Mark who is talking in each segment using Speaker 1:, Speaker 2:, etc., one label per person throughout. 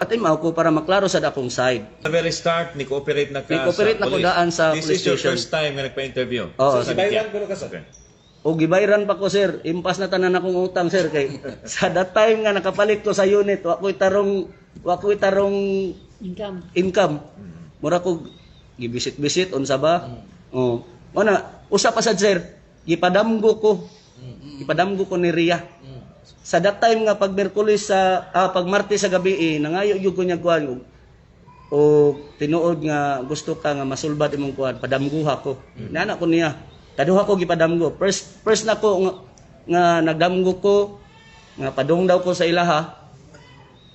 Speaker 1: Patimaw ko para maklaro sa akong side.
Speaker 2: Sa very start, ni cooperate na ka
Speaker 1: Ni-cooperate
Speaker 2: sa
Speaker 1: na ko
Speaker 2: police.
Speaker 1: daan sa
Speaker 2: This
Speaker 1: police
Speaker 2: is your
Speaker 1: station.
Speaker 2: First time nga nagpa-interview
Speaker 1: Oo,
Speaker 2: sa
Speaker 1: sir.
Speaker 2: media.
Speaker 3: Gibayran ko na ka, sir.
Speaker 2: Okay.
Speaker 1: O gibayran pa ko, sir, impas na tanan akong utang, sir, kay sa that time nga nakapalit ko sa unit, wa ko'y tarong
Speaker 4: Income.
Speaker 1: Income. Mura ko gibisit-bisit unsa ba? Oh. Mo na usa pa sad, sir, gipadamgo ko. Gipadamgo ko ni Ria. Sa that time nga pag Miyerkules sa pag Martes sa gabi eh, nangayo gyud ko niya kuan o tinuod nga gusto ka nga masulbad imong kuan, padamguha ko. Nana ko niya. Kaduha ko gipadamgo. First first na ko nga nagdamgo ko nga padung daw ko sa ilaha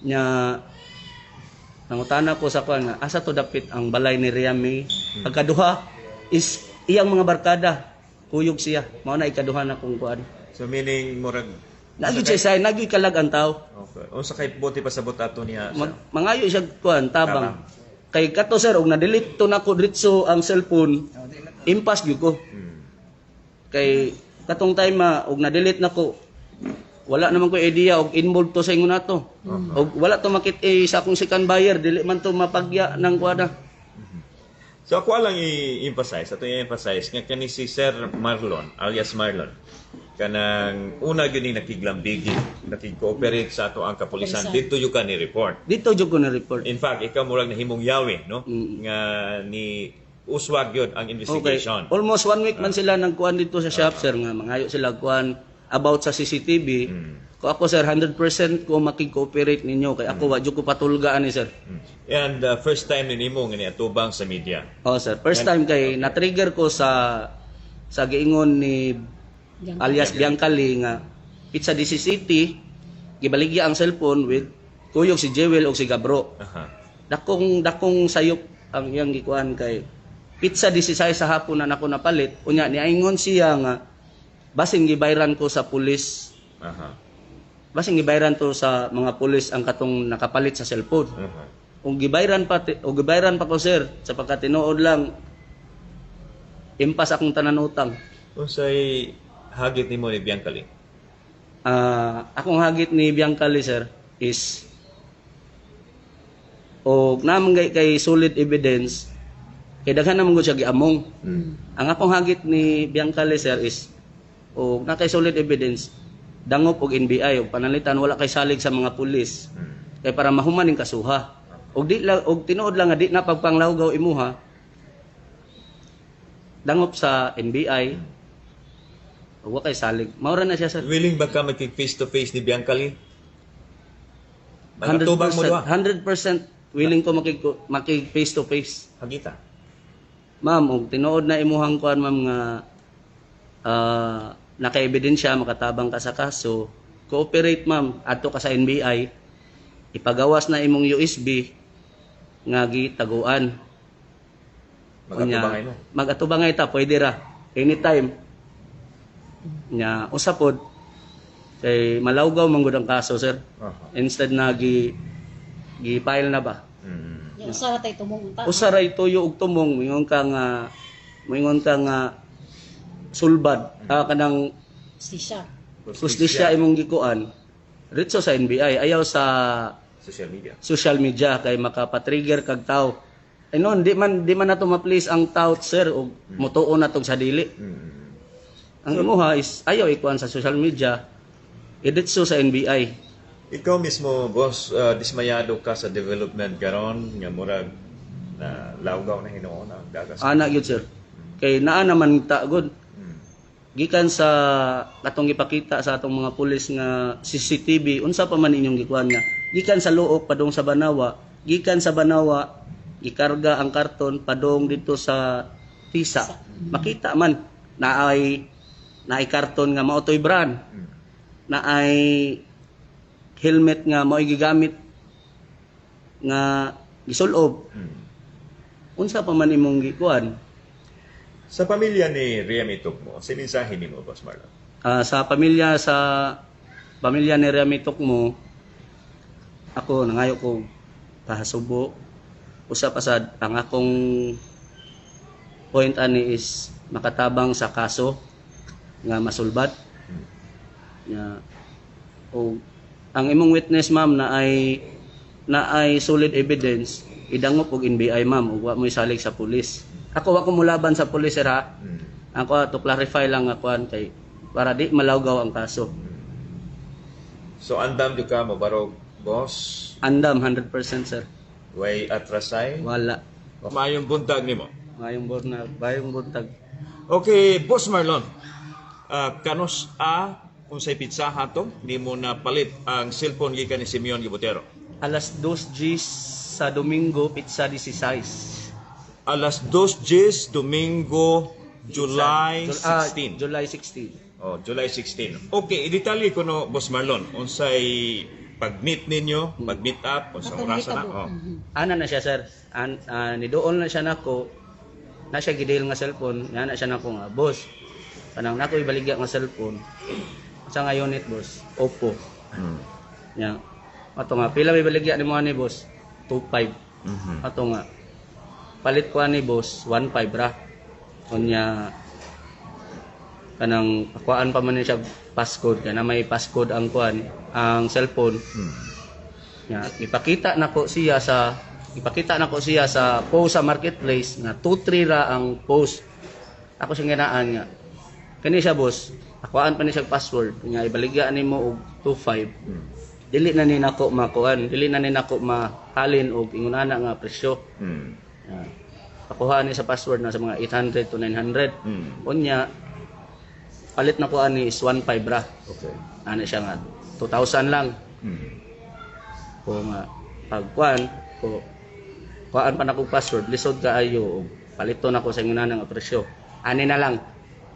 Speaker 1: nya, nangutana ko sa kuan nga asa to dapit ang balay ni Riami. Pagkaduha is iyang mga barkada kuyog siya. Mao na ikaduha na kong kuan.
Speaker 2: So meaning murag
Speaker 1: Nagyud siya say, nagyud kalag ang tao.
Speaker 2: Okay. Unsa kay buti pasabot ato niya, sir?
Speaker 1: Mangayo siya kuan tabang. Kay kato, sir, og na-delete to nako diretso ang cellphone, impas gyud ko. Kay katong time ma og na-delete nako, wala naman ko idea og involved to sa ingon nato. Og wala to makit eh, sa akong second buyer, dili man to mapagya ng kuana.
Speaker 2: So ako lang i-emphasize, ato i-emphasize nga kani si Sir Marlon, alias Marlon. Kanang una gyud ni nakiglambigi, nakig-cooperate sa ato ang kapulisan.
Speaker 4: Kapulisan.
Speaker 2: Dito yung ka ni report.
Speaker 1: Dito jud ko na report.
Speaker 2: In fact, ikaw murag nahimong yawi, no? Nga ni uswag yun ang investigation.
Speaker 1: Okay. Almost one week man sila nagkuan dito sa shop, sir, nga mangayo sila kuan about sa CCTV. Ko ako, sir, 100% ko makig-cooperate ninyo kay ako wa jud ko patulgaan ni sir.
Speaker 2: And first time ni nimo nga niatubang sa media.
Speaker 1: Oh, sir, first time kay na-trigger ko sa giingon ni
Speaker 4: Bianca.
Speaker 1: Alias Bianca Lee nga pizza DCCT gibaligya ang cellphone with kuyog si Jewel o si Gabro. Dakong dakong sayop ang iyang gikuan kay pizza 16 sa hapon na nako napalit. Unya niingon siya nga basin gibayran ko sa pulis. Basin gibayran to sa mga pulis ang katong nakapalit sa cellphone. Kung gibayran pa o gibayran pa ko, sir, sa pagkatinuod lang impas akong tanan utang.
Speaker 2: Unsay hagit nimo ni Bianca Lee?
Speaker 1: Ah, akong hagit ni Bianca Lee, sir, is o naman kay, kay solid evidence kay daghan naman gud siya giamong. Ang akong hagit ni Bianca Lee, sir, is o na kay solid evidence, dangop og NBI og pananglitan wala kay salig sa mga pulis kay para mahuman ning kasuha. Og di lang og tinuod lang nga di na pagpanglawgaw imuha, dangop sa NBI ug wa kay salig. Mao ra na siya, sir.
Speaker 2: Willing ba ka makig face to face ni Bianca Lee? Magatubang mo duha.
Speaker 1: 100% willing ko makig face to face.
Speaker 2: Hagita.
Speaker 1: Ma'am, og tinuod na imuhang kuan, ma'am, nga naka-ebidensya makatabang ka sa kaso, cooperate, ma'am, adto ka sa NBI, ipagawas na imong USB nga gitaguan.
Speaker 2: Magatubangay mo.
Speaker 1: Magatubangay ta, pwede ra anytime. Nya usa pod kay malawgaw man gud ang kaso, sir. Instead na gi gi-file na ba.
Speaker 4: Yung usa ra tay tumong unta.
Speaker 1: Usa ra tuyo og tumong, moingon ka nga sulbad kanang
Speaker 4: Hustisya.
Speaker 1: Hustisya imong gikuan, ritso sa NBI, ayaw sa
Speaker 2: Social media.
Speaker 1: Social media kay makapa-trigger kag tao. Ay noon, di man nato ma-please ang tao, sir, og mutuo na tog sa dili. Ang imuha is ayaw ikuan sa social media, iditso sa NBI.
Speaker 2: Ikaw mismo, boss, dismayado ka sa development karon nga murag na lawgaw na hinuon ang dagas.
Speaker 1: Ana gyud, sir. Kay naa naman ta gud. Gikan sa katong gipakita sa atong mga pulis nga CCTV, unsa pa man inyong gikuan nga gikan sa Looc padung sa Banawa, gikan sa Banawa gikarga ang karton padung dito sa Tisa. Makita man na ay naay karton nga mao to'y brand. Naay helmet nga mao'y gigamit nga gisulob. Unsa pa man imong gikuan?
Speaker 2: Sa pamilya ni Riam Tugmo, sa mensahe nimo, Boss Marlon?
Speaker 1: Ah, sa pamilya ni Remy Tokmo, ako nangayo ko pahasubo. Usa pa sad ang akong point ani is makatabang sa kaso nga masulbad. Nga o ang imong witness, ma'am, na ay na ay solid evidence, idangop og NBI, ma'am, ug wa mo isalig sa pulis. Ako, wa ko mulaban sa pulis, sir, ha. Ako, to clarify lang nga kuan kay para di malawgaw ang kaso.
Speaker 2: So andam jud ka mo barog, boss?
Speaker 1: Andam 100%, sir.
Speaker 2: Way atrasay?
Speaker 1: Wala.
Speaker 2: Maayong buntag nimo.
Speaker 1: Mayong buntag, mayong buntag.
Speaker 2: Okay, Boss Marlon. Kanus a unsay pitsaha to nimo na palit ang cellphone gikan ni Simeon Gibotero?
Speaker 1: Alas 2 Gs sa Domingo, petsa 16.
Speaker 2: Alas 2 Gs, Domingo, July 16.
Speaker 1: July 16.
Speaker 2: Oh, July 16. Okay, i-detalye ko no, Boss Marlon, unsay pag-meet ninyo, pag-meet up, unsang
Speaker 4: Katong
Speaker 2: orasa na.
Speaker 4: nahitabo.
Speaker 2: Oh.
Speaker 1: Ana na siya, sir. Niduol na siya nako. Na siya gidil nga cellphone, nga na siya nako nga, "Boss, kanang nako ibaligya nga cellphone." Sa nga unit, boss? Oppo. Nya. Ato nga, "Pila may baligya nimo ani, boss?" 25. Ato nga, "Palit ko ani, boss, 15 ra." Unya kanang akuan pa man ni siya passcode kay na may passcode ang kuan, ang cellphone. Nya ipakita nako siya sa post sa marketplace nga 23 ra ang post. Ako siyang ginaan nga kani siya, boss, akuan pa ni siya password nya ibaligya nimo og 25. Dili na ni nako makuan, dili na ni nako mahalin og ingon ana nga presyo. Ya. Pakuha ni sa password na sa mga 800 to 900. Unya palit na ko ani is 15 ra. Ano siya nga 2,000 lang. Ko nga pagkuan ko kuan pa na kog password, lisod kaayo og paliton ako sa ingon nga presyo. Ani na lang.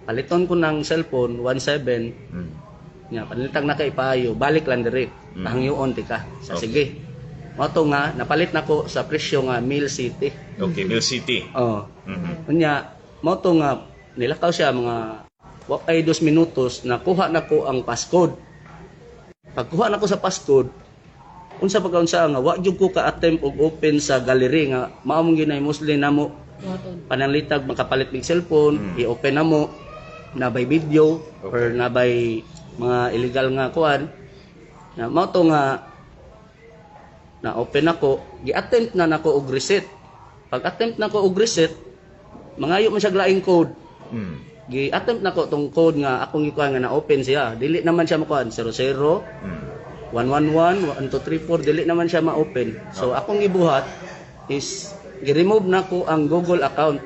Speaker 1: Paliton ko ng cellphone 17 nya panilitag na kay paayo, balik lang diri. Pahangyoon ti ka. Sa sige. Mao to nga napalit nako sa presyo nga Mill City.
Speaker 2: Okay, Mill City.
Speaker 1: Oh. Unya, mao to nga nilakaw siya mga wa ay 2 minutos, nakuha na ko ang passcode. Pagkuha na ko sa passcode, unsa pagkaunsa nga wa jud ko ka-attempt og open sa gallery nga mao mong ginay mostly namo
Speaker 4: Buhaton.
Speaker 1: Pananglitag makapalit mig cellphone, i-open na mo na by video or na by mga illegal nga kuan. Na mao to nga na open ako, gi-attempt na nako og reset. Pag attempt nako og reset, mangayo man siya laing code. Gi-attempt nako tong code nga akong gikuha nga na-open siya. Dili naman siya makuan 00 111 1 2 3 4, dili naman siya ma-open. So akong gibuhat is gi-remove nako ang Google account.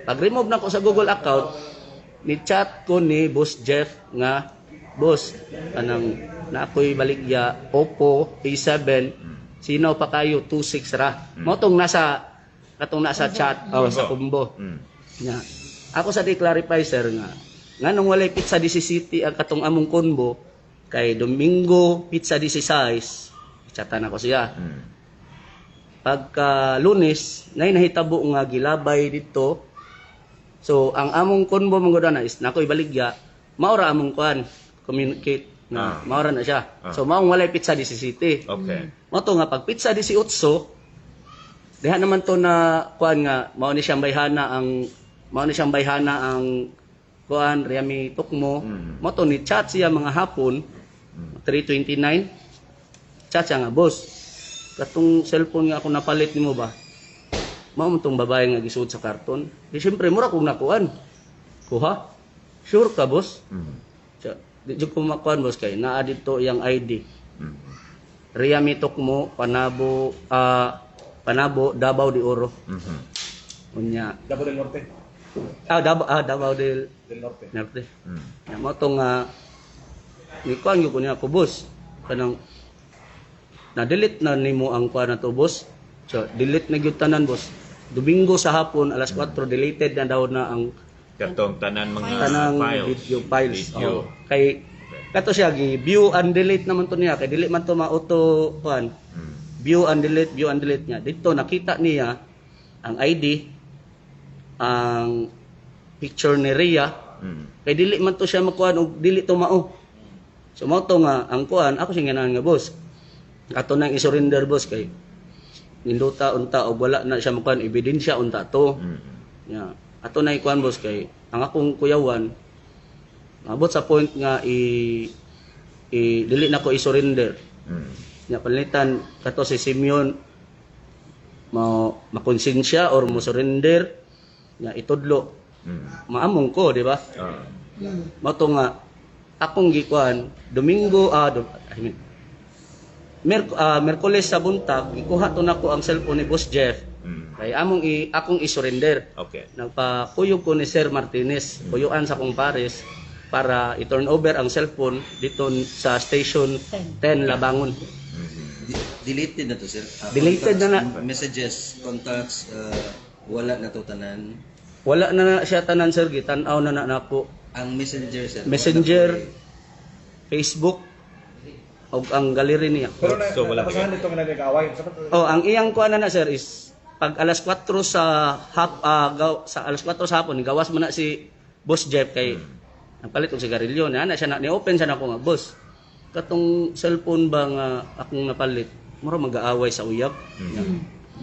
Speaker 1: Pag remove nako sa Google account, ni chat ko ni Boss Jeff nga, "Boss, kanang na ako'y baligya Oppo A7, sino pa kayo, 26 ra." Mao tong nasa katong nasa chat, oh, sa kumbo. Nya. Ako sa di clarify, sir, nga nganong walay petsa 17 ang katong among konbo kay Domingo petsa 16 chatan ako siya. Pagka Lunes, nay nahitabo nga gilabay dito. So ang among konbo man gud na is nako ibaligya, mao ra among kuan communicate na mao ra na siya. So maong walay petsa 17. Mao to nga pag petsa 18 diha naman to na kuan nga mao ni siyang bayhana ang kuan Riami Tukmo. Mao to ni chat siya mga hapon 3:29, chat siya nga, "Boss, katong cellphone nga ako napalit nimo ba, mao man tong babae nga gisud sa karton?" Di syempre mura kong nakuan kuha, "Sure ka, boss?" Siya, "Di jud ko makuan, boss, kay naa dito iyang ID." Riami Tukmo, Panabo, Panabo, Davao de Oro. Unya
Speaker 3: Davao del Norte.
Speaker 1: Davao, Davao del
Speaker 3: Del Norte.
Speaker 1: Norte. Ya, mao to nga ni kuan gyud ko niya ko, "Boss, kanang na delete na nimo ang kuan na to, boss?" So, "Delete na gyud tanan, boss." Domingo sa hapon alas 4, deleted na daw na ang
Speaker 2: Katong tanan mga
Speaker 1: tanang
Speaker 2: files.
Speaker 1: Video files.
Speaker 2: Video.
Speaker 1: Oh. Kay kato siya gi view and delete naman to niya kay dili man to ma-auto kuan. View and delete, view and delete niya. Dito nakita niya ang ID, ang picture ni Rhea, kay dili man to siya makuan og dili to mao. So mao to nga ang kuan ako siyang ganahan nga, "Boss, ato nang i-surrender, boss, kay ninduta unta og wala na siya makuan ebidensya unta to." Ya, ato na ikuan, boss, kay ang akong kuyawan abot sa point nga i dili na ko i-surrender. Nya panalitan kato si Simeon mo makonsensya or mo surrender nya itudlo. Maamong ko, di ba?
Speaker 2: Ah.
Speaker 1: Mao to nga akong gikuan Domingo, I mean Merkules sa buntag gikuha to nako ang cellphone ni Boss Jeff kay among akong i-surrender. Nagpakuyog ko ni Sir Martinez, kuyuan sa akong pares para i-turn over ang cellphone dito sa Station 10 Labangon.
Speaker 3: Deleted na to, sir.
Speaker 1: Deleted na na.
Speaker 3: Messages, contacts, wala na to tanan.
Speaker 1: Wala na na siya tanan, sir, gitan-aw na na nako.
Speaker 3: Ang Messenger, sir, wala
Speaker 1: Messenger,
Speaker 3: na po.
Speaker 1: Facebook ug ang gallery niya.
Speaker 5: Pero na,
Speaker 2: So, wala
Speaker 5: nabasahan nito nga nag-away.
Speaker 1: Oh, ang iyang kuan na na, sir, is pag alas 4 sa hap ah, gaw, sa alas 4 sa hapon gawas man na si Boss Jeff kay nagpalit og sigarilyo na ana siya na ni-open siya nako nga, "Boss, katong cellphone ba nga akong napalit mura mag-aaway sa uyab.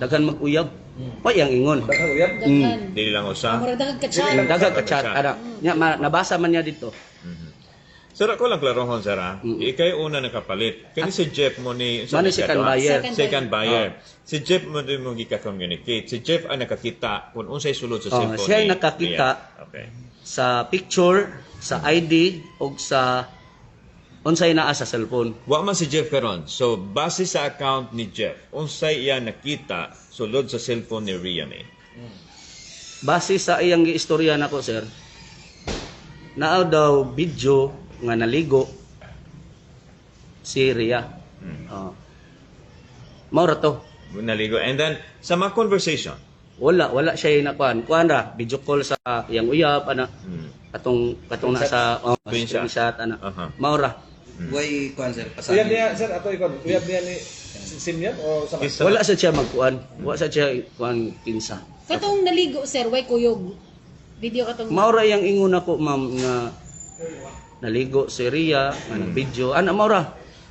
Speaker 1: Daghan mag-uyab." Pa iyang ingon.
Speaker 5: Daghang uyab.
Speaker 4: Daghan.
Speaker 2: Dili lang usa.
Speaker 4: Murag daghan ka chat.
Speaker 1: Daghan ka chat ana. Nya nabasa man niya dito.
Speaker 2: Sir, ako lang klarohon, sir, ah. Ikay una nakapalit. Kani si Jeff mo ni
Speaker 1: Mo ni second buyer.
Speaker 4: Second.
Speaker 2: Second buyer. Si Jeff mo din mo gika-communicate. Si Jeff ang nakakita kung unsay sulod sa
Speaker 1: Oh,
Speaker 2: cellphone
Speaker 1: siya ang
Speaker 2: ni
Speaker 1: nakakita.
Speaker 2: Ria. Okay.
Speaker 1: Sa picture, sa ID ug sa unsay naa sa cellphone.
Speaker 2: Wa man si Jeff karon. So base sa account ni Jeff, unsay iya nakita sulod sa cellphone ni Ria May?
Speaker 1: Base sa iyang giistorya nako, sir, naa daw video nga naligo si Ria. Oh. Mao ra to.
Speaker 2: Naligo. And then sa mga conversation,
Speaker 1: Wala, wala siya nakuan. Kuan ra, video call sa iyang uyab ana. Katong katong nasa, oh,
Speaker 2: Screenshot.
Speaker 1: screenshot ana. Mao ra.
Speaker 3: Why kuan, sir?
Speaker 5: Uyab
Speaker 3: Pasahin.
Speaker 5: niya, sir, ato ikon. Uyab niya ni Simeon o sa
Speaker 2: Isa.
Speaker 1: Wala sa siya magkuan. Wala sa siya kuan kinsa.
Speaker 4: Katong naligo, sir, way kuyog. Video katong
Speaker 1: Mao ra iyang ingon ako, ma'am, nga naligo si Ria, nga nag-video. Ana mao ra.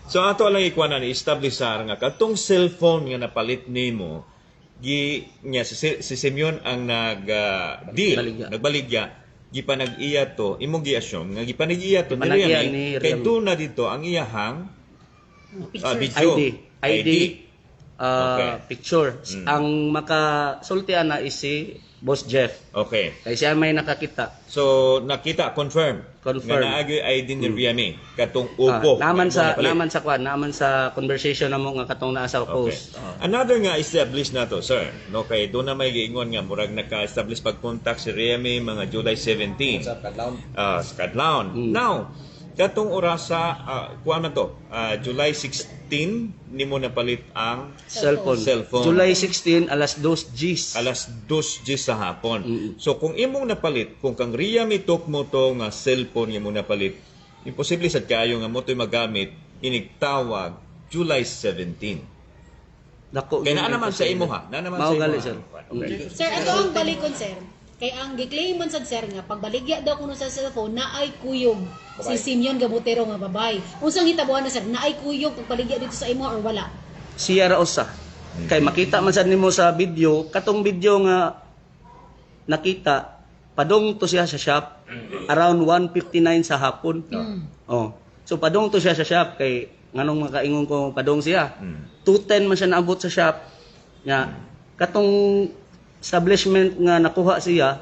Speaker 2: So ato lang ikuan ni establish sar nga katong cellphone nga napalit nimo gi nya si Simeon ang nag deal,
Speaker 1: Baligya.
Speaker 2: nagbaligya, gipanag-iya to, imong gi-assume nga gipanag-iya to ni
Speaker 1: Gipanag-iya
Speaker 2: Ria May,
Speaker 1: ni
Speaker 2: kay
Speaker 1: Ria May.
Speaker 2: doon na dito ang iyahang
Speaker 4: picture.
Speaker 2: video.
Speaker 1: ID. ID, picture. Ang makasulti ana is si Boss Jeff. Kay siya may nakakita.
Speaker 2: So nakita, confirm.
Speaker 1: Confirm.
Speaker 2: Nga naagyoy ID ni Ria May katong upo.
Speaker 1: Ah, naman
Speaker 2: nga
Speaker 1: sa
Speaker 2: imong napalit.
Speaker 1: Naman sa kuan, naman sa conversation namo nga katong naa sa post.
Speaker 2: Another nga establish na to, sir. No, kay doon na may giingon nga murag naka-establish pag-contact si Ria May mga July 17.
Speaker 5: Sa Kadlawon.
Speaker 2: Sa Kadlawon. Now, katong orasa, kuan man to, July 16 nimo napalit ang
Speaker 1: Cellphone.
Speaker 2: Cellphone.
Speaker 1: July 16 alas 2 Gs.
Speaker 2: Alas 2 Gs sa hapon. So kung imong napalit, kung kang Ria mitok mo to nga cellphone nga imong napalit, imposible sad kaayo nga mo to'y magamit inigtawag July 17.
Speaker 1: Dako.
Speaker 2: Kay naa naman sa imo ha. Naa naman
Speaker 1: Mao
Speaker 2: sa imo
Speaker 1: gali,
Speaker 2: ha.
Speaker 1: sir.
Speaker 2: Okay.
Speaker 4: Sir, ato ang balikon, sir. Kay ang gi-claim man sad, sir, nga pagbaligya daw kuno sa cellphone naay kuyog si Simeon Gabutero nga babay. Unsang hitabuan na, sir? Naay kuyog pagbaligya dito sa imo or wala?
Speaker 1: Siya ra usa. Kay makita man sad nimo sa video, katong video nga nakita padong to siya sa shop around 1:59 sa hapon. Oh. So padong to siya sa shop kay nganong makaingon ko padong siya. 2:10 man siya naabot sa shop. Nga katong establishment nga nakuha siya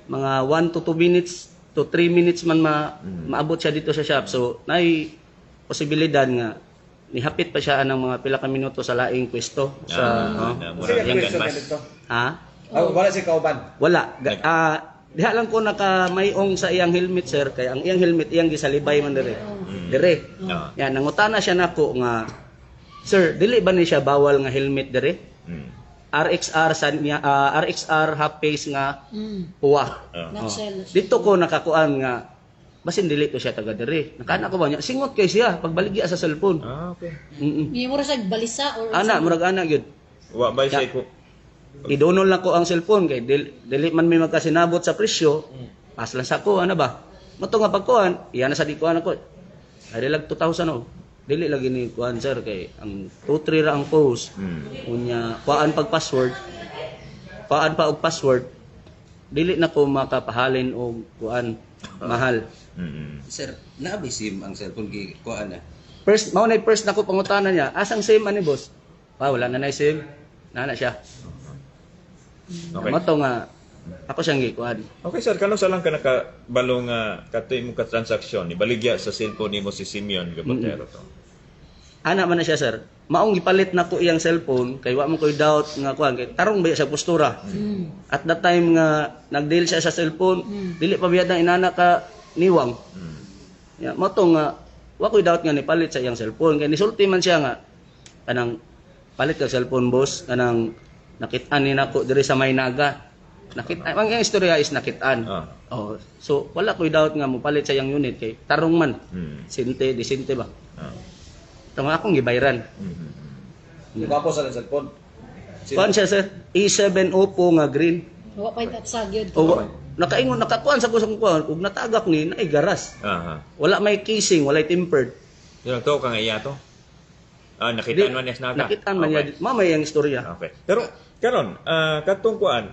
Speaker 1: mga 1 to 2 minutes to 3 minutes man maabot siya dito sa shop. So nay posibilidad nga nihapit pa siya ng mga pila ka minuto sa laing pwesto sa
Speaker 2: Ah,
Speaker 1: oh.
Speaker 2: na
Speaker 5: Sige,
Speaker 2: murag
Speaker 5: question
Speaker 2: canvas.
Speaker 5: ka dito.
Speaker 1: Ha?
Speaker 5: Ah, wala si kauban.
Speaker 1: Wala. Diha lang ko nakamayong sa iyang helmet, sir, kay ang iyang helmet iyang gisalibay man dire. Dire. Yan nangutana siya nako nga, "Sir, dili ba ni siya bawal nga helmet dire?" RXR sa niya, RXR half face nga puwa.
Speaker 4: Not shell.
Speaker 1: Dito ko nakakuan nga basin dili to siya taga dire. Nakana ko ba niya singot kay siya pagbaligya sa cellphone.
Speaker 2: Ah, okay.
Speaker 4: Mura siya balisa or
Speaker 1: Ana murag ana gyud.
Speaker 2: Wa ba siya ko?
Speaker 1: Idonol na ko ang cellphone kay dili man may magkasinabot sa presyo. Pas lang sa ko ana ba. Moto nga pagkuan, iya na sa di kuan ako. Ay lag 2,000 oh. Dili lagi ni kuan, sir, kay ang 23 ra ang post. Unya kuan pag password. Kuan pa og password. Dili na ko makapahalin og kuan mahal.
Speaker 3: Sir, naa ba SIM ang cellphone gi kuan na?
Speaker 1: First, mao na first nako pangutana niya, asang SIM ani, boss? Ah, wala na na SIM. Nana siya.
Speaker 2: Okay.
Speaker 1: Mao to nga ako siyang gikuan.
Speaker 2: Okay sir, kanus-a lang ka nakabalo nga kato imong ka-transaksyon, ibaligya sa cellphone nimo si Simeon Gabotero to?
Speaker 1: Ana man na siya, sir. Maong gipalit nako iyang cellphone kay wa man koy doubt nga kuan kay tarong ba sa postura. At that time nga nag-deal siya sa cellphone, dili pa biyad na inana ka niwang. Ya, mao to nga wa koy doubt nga nipalit sa iyang cellphone kay nisulti man siya nga kanang palit ka cellphone, boss, kanang nakit-an ni nako diri sa may Naga. Nakit ang iyang istorya is nakit-an. Oh, so wala koy doubt nga mopalit sa iyang unit kay tarong man. Sinte, disinte ba? Ito nga akong gibayran.
Speaker 5: Gwapo sa iyang cellphone.
Speaker 1: Kuan siya, sir, A7 Oppo nga green.
Speaker 4: Wa pa tatsa gyud.
Speaker 1: O nakaingon nakakuan sa kusang kuan ug natagak ni naay garas. Wala may casing, walay tempered.
Speaker 2: Yun to kang iya to. Ah, nakitaan man niya sa Naga.
Speaker 1: Nakitaan man niya. Mamay ang istorya.
Speaker 2: Okay. Pero karon, katong kuan,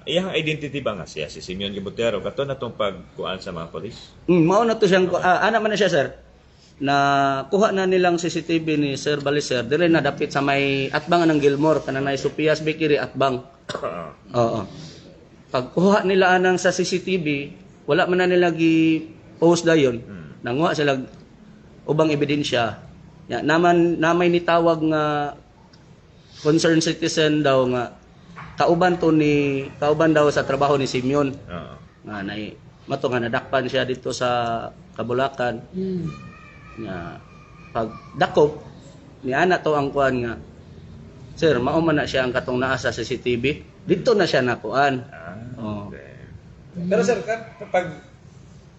Speaker 2: iyang identity ba nga siya si Simeon Gabotero kato na tong pagkuan sa mga polis?
Speaker 1: Mao na to siyang ana man na siya, sir. Na kuha na nilang CCTV ni Sir Baliser dili na dapit sa may atbang ng Gilmore kananay Sopia's Bakery atbang. Oo. Pagkuha nila anang sa CCTV, wala man na nila gi-post dayon. Nanguha sila ubang ebidensya. Ya, naman namay nitawag nga concerned citizen daw nga kauban to ni kauban daw sa trabaho ni Simeon nga nay mato nga nadakpan siya dito sa Kabulakan nga pag dakop ni ana to ang kuan nga, "Sir, mao man na siya ang katong naa sa CCTV." Dito na siya nakuan. Oh.
Speaker 2: Okay.
Speaker 5: Pero sir, pag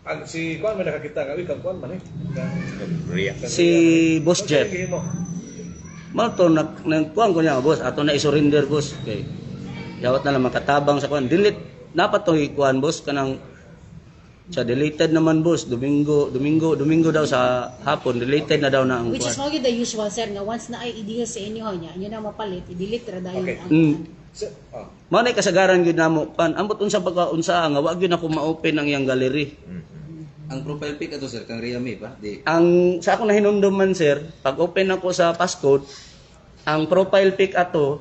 Speaker 5: ang si kuan may nakakita nga, uy, kang kuan man eh.
Speaker 2: Ria.
Speaker 1: Si Boss Jeff.
Speaker 5: Gihimo?
Speaker 1: Mao to nagkuan ko niya, "Boss, ato na i-surrender, boss," kay yawat na lang makatabang sa kuan. Delete napat to kuan, boss, kanang sa deleted naman, boss, Domingo, Domingo, Domingo daw sa hapon deleted na daw na ang
Speaker 4: Which is
Speaker 1: kuan.
Speaker 4: mao gyud the usual, sir, nga once na ay i-deal sa inyo nya, inyo na mapalit, i-delete ra dayon ang
Speaker 5: Sir, ah.
Speaker 1: Mao na kasagaran gyud namo pan ambot unsa pagka unsa nga wa gyud ako ma-open ang iyang gallery.
Speaker 3: Ang profile pic ato, sir, kang Riami pa? Di.
Speaker 1: Ang sa akong nahinumdum man, sir, pag open ako sa passcode, ang profile pic ato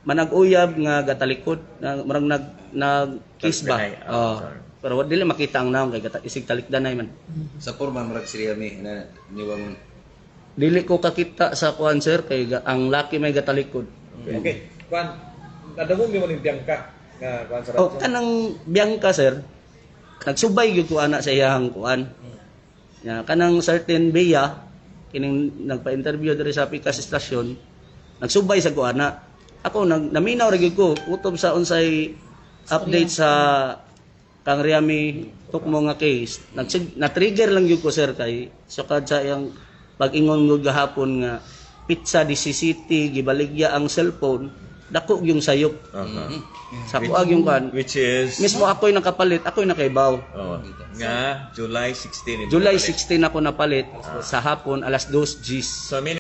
Speaker 1: manag-uyab nga gatalikod na murag nag nag kiss ba.
Speaker 2: Talikdanay, ah,
Speaker 1: Oh.
Speaker 2: sorry.
Speaker 1: Pero wa dili makita ang naong kay gata, isig talikdanay man.
Speaker 3: Sa forma murag si Riami na niwang.
Speaker 1: Dili ko kakita sa kuan, sir, kay ang laki may gatalikod.
Speaker 5: Okay. Kuan, nadungog nimo ning Bianca nga kuan sa
Speaker 1: Oh,
Speaker 5: radyo.
Speaker 1: kanang Bianca, sir, nagsubay gyud ko ana sa iyang kuan. Ya, kanang certain Bea kining nagpa-interview diri sa Pikas Station, nagsubay sa ko ana. Ako nag naminaw ra gyud ko utob sa unsay update sa kang Riami Tukmo nga case. Nagsig na-trigger lang gyud ko, sir, kay sukad sa iyang pag-ingon gyud gahapon nga pizza di CCT gibaligya ang cellphone, dako yung sayop. Sa kuag yung kan.
Speaker 2: Which is
Speaker 1: Mismo ako'y nakapalit, ako'y nakaibaw.
Speaker 2: Oh, nga July 16 imo
Speaker 1: July
Speaker 2: napalit.
Speaker 1: 16 ako napalit sa hapon, alas 2 Gs.
Speaker 2: So meaning